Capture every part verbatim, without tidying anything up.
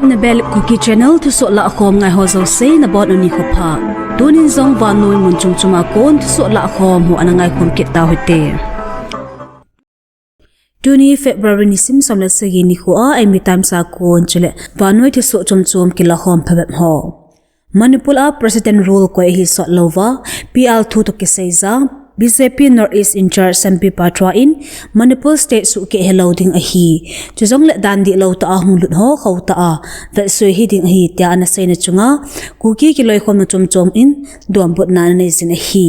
Nabel Kuki Channel thusoh lahkhom ngai ho jouse nabonun nikho pha. Tunin jong vannoi mun chom chom a kon thusoh lahkhom ho ana ngaikhom kit tauhite. Tuni February nisim som le sagi nikho a Eimi Times a kon chule vannoi thusoh chom chom kilakhom phabep ho. Manipur a President rule koi ahi sot louva, P L thu toh kisei ja, B J P North East in-charge Sambit Patra in Manipur state suhkeh helou ding ahi. Chujongle dan dihlou tah a hung lut ho khou tah a vetsui hiding ahi tia ana seina chunga Kuki kiloikhomna chom chom in donbutna ana neijin ahi.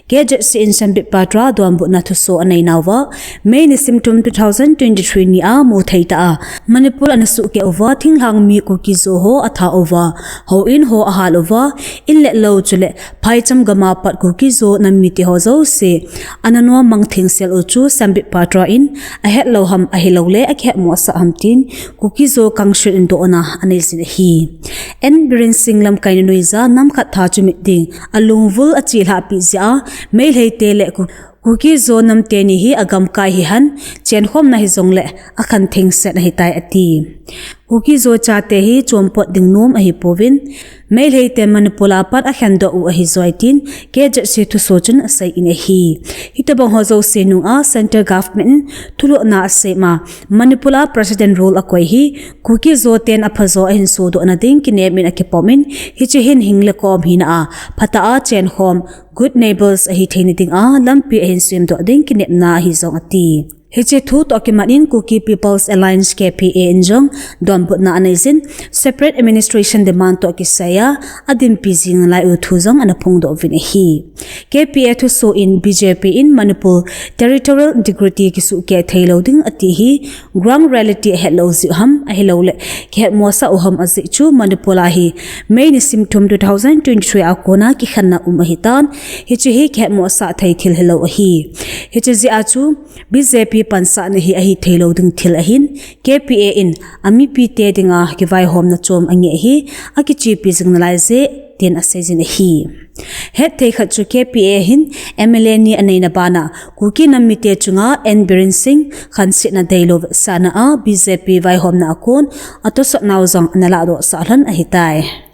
K Z C in Sambit Patra donbutna thusoh anei nauva, May nisim thum two thousand twenty-three ni a muthei tah a Manipur ana suhkeh uva, thinglhang mi Kuki Zo ho atha uva, houin ho ahal uva, in le lou chule phaicham gam a pat Kuki Zo nam mite ho jouse ana nom mang thengsel u chu Sambit Patra in ahet lou ham ahilouleh akihetmosah ham tin Kuki Zo council in dohna aneijin ahi. N Biren Singh lamkai na noija nam khat tha chumit ding alungvul achelhah peh jeh a Meitei te le Ku Kuki Zo nam teni hi agamkai hihen, chenkhomna hijongle akhen thengsel ahitai ati. Kuki Zo chate hi chompot ding nom ahipouvin, Meitei ten Manipur a pat akhendoh u ahijoi tin K Z C thusoh chun aseiyin ahi. Hitobang ho jouse nunga Central Government in thulhuhna asei ma, Manipur a President rule akoi hi Kuki Zo ten aphajo ahin sodohna ding kinem in akipomin, hiche hin hing le kom hina a phatah a chenkhom, good neighbors ahi theina dinga lampi ahin semdoh ding kinepna ahi jong ati. Hiche thu toh kimat in Kuki People's Alliance, K P A in jong donbutna aneijin, separate administration demand toh kisai a adinpi jing nalai u thu jong ana phongdoh uvin ahi. K P A thusoh in B J P in Manipur territorial integrity kisuhkeh theilou ding ati hi ground reality ahetlou jeh u ham ahilouleh kihetmosah u ham ajeh chu Manipur a hi May nisim thum two thousand twenty-three a kona kikhenna um ahitan, hiche hi kihetmosah thei thil hilou ahi. Hiche jeh a chu B J P pansahna hi ahi theilou ding thil ahin, K P A in amipite dinga kivaihomna chom angeh hi akichepi jing nalai jeh tin aseijin ahi. Hetthei khat chu K P A hin M L A ni aneina bana Kuki nam mite chunga N Biren Singh khansetna deilou vetsahna a B J P vaihomna a kon atosot nau jong ana lahdohsah lhon ahitai.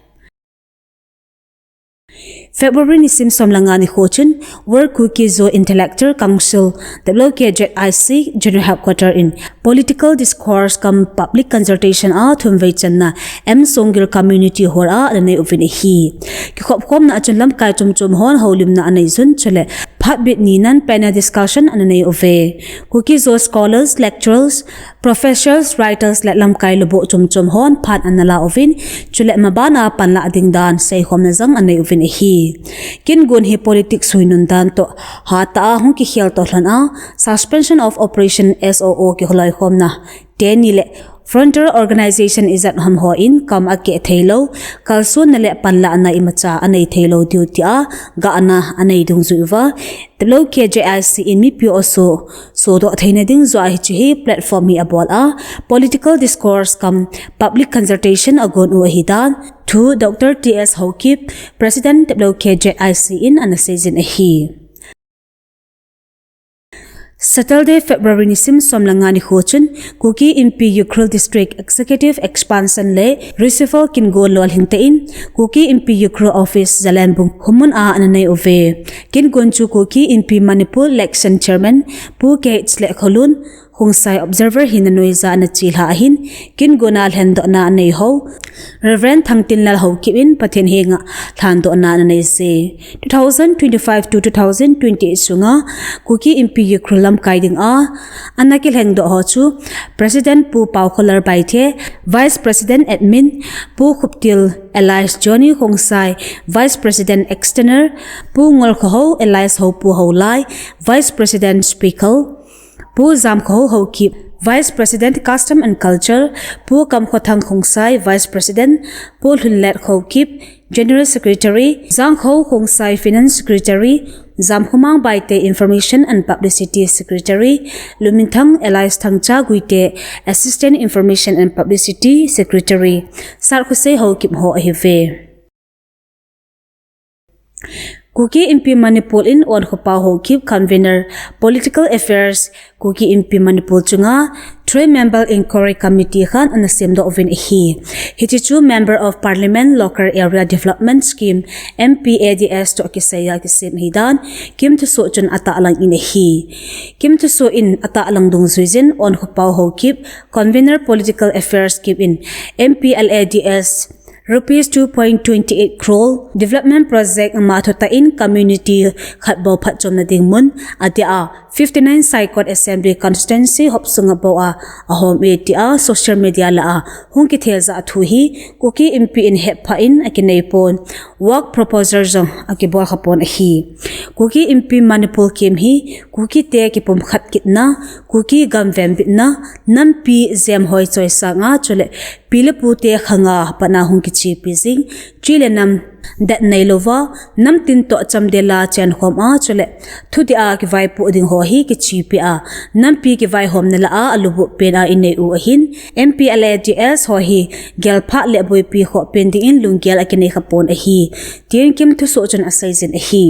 February nisim som le nga nikho chun World Kuki Zo Intellectual Council, W K Z I C, General Headquarter in political discourse cum public consultation a thumvei channa M Songgel Community Hall a ana nei uvin ahi. Kikhopkhomna a chun lamkai chomchom hon houlimna anei jun chule phatbit ninan panel discussion ana nei uve. Kuki Zo scholars, lecturers, professors, writers le lamkai lubuh chomchom hon phat ana la uvin, chule maban a panlah ding dan seikhomna jong anei uvin ahi. Kin gon hi politics huinun dan toh hatah a hung kikhel toh lhon a, suspension of operation, S O O, kiloikhomna teni le frontier organization ijat ham hon kam akeh theilou, kalsonna le panlahna imacha anei theilou diu tia gahna anei dungjui uva, W K Z I C in mipi ho sodoh theina ding joh a hiche hi platform hi abol a, political discourse cum public consultation agon u ahidan thu Doctor T S Haokip, President W K Z I C in ana seijin ahi. Saturday, February nisim som le nga nikho chun Kuki Inpi Ukhrul District Executive Expansion le Reshuffle kin gon lolhing tah in Kuki Inpi Ukhrul Office Jalenbung Humun a ana nei uve. Kin gon chu Kuki Inpi Manipur Election Chairman Pu K H Lekholun Khongsai, Observer hin anoija ana chelha ahin, kin gon a lhendohna anei ho Reverend Thangtinlal Haokip in Pathen henga lhandohna ana neije. Two thousand twenty-five to two thousand twenty-eight sunga Kuki Inpi Ukhrul lamkai dinga ana kilhengdoh ho chu President Pu Paokholar Baithe, Vice President Admin Pu Khuptil alias Johnny Khongsai, Vice President External Pu Ngolkhohao alias Haopu Haolai, Vice President Speaker Pu Jamkhohao Haokip, Vice President Custom and Culture, Pu Kamkhothang Khongsai, Vice President, Pu Lhunlet Haokip, General Secretary, Jangkhohao Khongsai, Finance Secretary, Jamkhomang Baite, Information and Publicity Secretary, Luminthang alias Thangcha Guite, Assistant Information and Publicity Secretary, Satkhosei Haokip ho ahiuve. Kuki Inpi Manipur in Onkhopa Haokip, Convener, Political Affairs, Kuki Inpi Manipur chunga Three Member Inquiry Committee khat ana semdoh uvin ahi. Hiche chu Member of Parliament Local Area Development Scheme, M P L A D S toh kisaiya kisem ahidan Kim Thusoh chun atahlang in ahi. Kim Thusoh in atahlang dungjuijin Onkhopa Haokip, Convener Political Affairs Kim in M P L A D S rupees two point twenty eight crore development project ama thutah in community khat bou phatchomna ding mun atia fifty nine Saikot Assembly Constituency hopsunga bou a ahom e tia social media lah a hung kithel jah thu hi Kuki Inpi in hepha in akinei pon, work proposal jong akibol khapon ahi. Kuki Inpi Manipur Kim hi Kuki te kipumkhat kitna, Kuki gam venbitna, nampi jemhoi choisanga chule pi le pu te khanga pana hung kichepi jing, chi le nam det neilouva, namtin toh chamdel a chenkhom a chule thudih a kivaipoh ding ho hi kichepi a, nampi kivaihomna lah a alubuh pen a inei u ahin, M P L A D S ho hi gelphah le boipi khoh pen dingin lunggel akinei khapon ahi, tin Kim Thusoh chun aseijin ahi.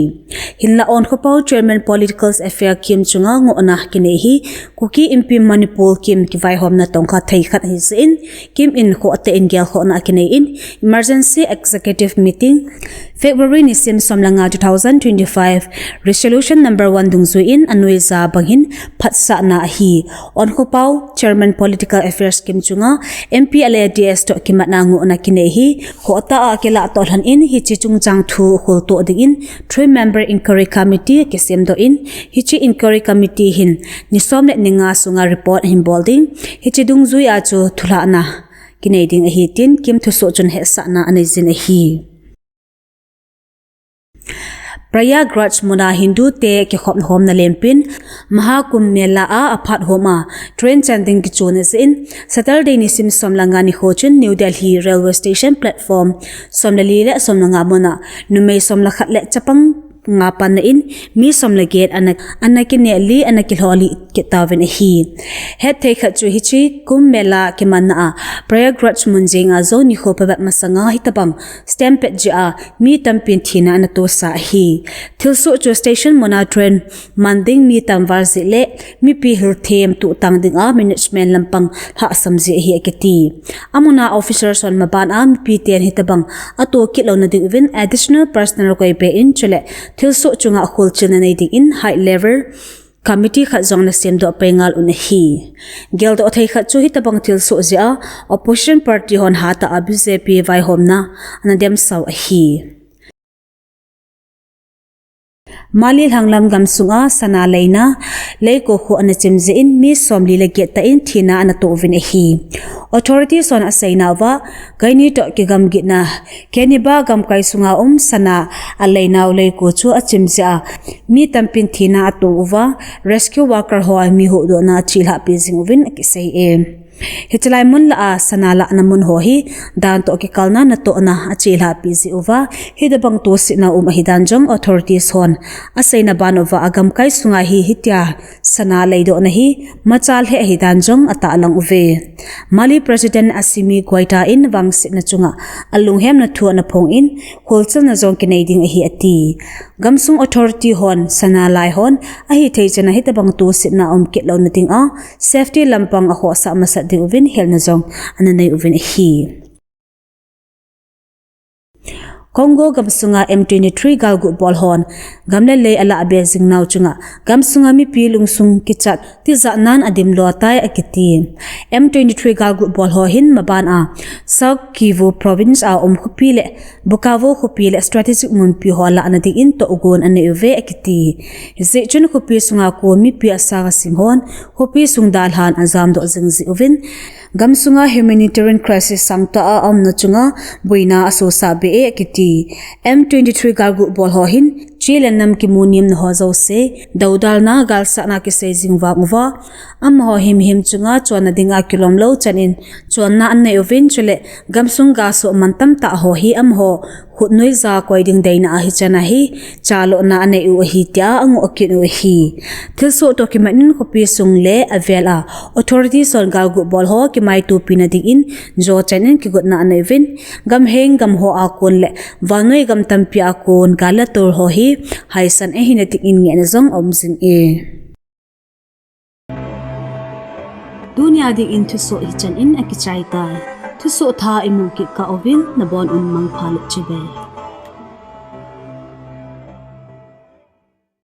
Hinlah Onkhopa Chairman Political Affairs Kim chunga ngohna kinei hi Kuki Inpi Manipur Kim kivaihomna tongkha thei khat ahi jeh in, Kim in khohtah in gelkhohna akinei in, Emergency Executive Meeting, February nisim som le nga two thousand twenty-five, Resolution number one dungjui in anoija bang hin phatsahna ahi. Onkhopa Chairman Political Affairs Kim chunga M P L A D S toh kimatna ngohna kinei hi khohtah a kilah toh lhon in hiche chungchang thu kholtoh dingin Three Member Inquiry Committee kisemdoh in, hiche Inquiry Committee hin ni som le ni nga sunga report ahin bol ding, hiche dungjui a chu thulhahna kinei ding ahi tin Kim Thusoh chun hetsahna aneijin ahi. Prayagraj muna Hindu te kikhop homna lempin Maha Kumbh Mela a aphat hom a train chan ding kichonna jeh in Saturday nisim som le nga nikho chun New Delhi railway station platform som le li le som le nga muna numei som le khat le chapang nga panna in mi som le get ana, ana kineh li, ana kilhoh li kit tauvin ahi. Hetthei khat chu hiche Kumbh Mela kimanna a Prayagraj mun jenga jong nikho phabep masanga hitabang stampede jeh a mi tampin thina ana tohsa ahi. Thilsoh chu station muna train man ding mi tamval jeh le mipi hilthem tuhtang dinga management lampang lhahsam jeh ahi akiti. Amuna officers hon maban a mipi ten hitabang atoh kit louna ding uvin additional personnel koibe in chule thilsoh chunga kholchilna nei dingin high level committee khat jong ana semdoh pai ngal un ahi. Geldoh thei khat chu hitabang thilsoh jeh a opposition party hon hatah a B J P vaihomna ana demsau ahi. Mali lhanglam gamsunga sana leina leiko kho ana chim jeh in mi somli le get tah in thina ana toh uvin ahi. Authorities hon aseina uva, keini toh kigamgitna Keniba gamkai sunga um sana aleinau leiko chu achim jeh a mi tampin thina atoh uva, rescue worker ho a mi huhdohna achelhahpi jing uvin akisei e. Hichelai mun lah a sana lahna mun ho hi dan toh kikalna natohna achelhahpi jeh uva, hitabang tosetna um ahidan jong authorities hon aseina ban uva agamkai sunga hi hitia sana leidohna hi machal lheh ahidan jong atahlang uve. Mali President Assimi Goita in vangsetna chunga alunghemna thu ana phong in kholchilna jong kinei ding ahi ati. Gamsung authority hon sana lai hon ahithei chana hitabang tosetna um kit louna dinga safety lampang akhohsah masat ding uvin helna jong ana nei uvin ahi. Congo gamsunga M twenty-three galgut bol hon gam le lei alahbe jingnau chunga gamsunga mipi lungsung kichat tijatnan adimlo tai akiti. M twenty-three galgut bol ho hin maban a South Kivu province a um khopi le Bukavu khopi le strategic munpi ho lahna dingin tohgon anei uve akiti. Hijeh chun khopi sunga kon mipi asanga sim hon khopi sung dalhan ajamdoh jing jeh uvin gamsunga humanitarian crisis sangtah a aumna chunga boina asosah be e akiti. M twenty-three galgut bol ho hin chi le nam kimu nemna ho jouse doudalna galsatna kisei jing vang uva, amaho himhim chunga chonna dinga kilomlou chan in chonna anei uvin chule gamsung gasoh man tamtah ho hi amaho khutnoi ja koi ding deina a hichan a hi chalona anei u ahi tia angoh kit u ahi. Thilsoh toh kimat in khopi sung le avel a authorities hon galguh bol ho kimaitopi na dingin jochan in kigotna anei uvin, gamheng gam ho a kon le vannoi gam tampi a kon gal le tol ho hi haisan ahina dingin ngehna jong aum jing e. Tunia dingin thusoh hichan in akichai tai. Thusoh thah imu kit kah uvin nabon un mangpha le chibai.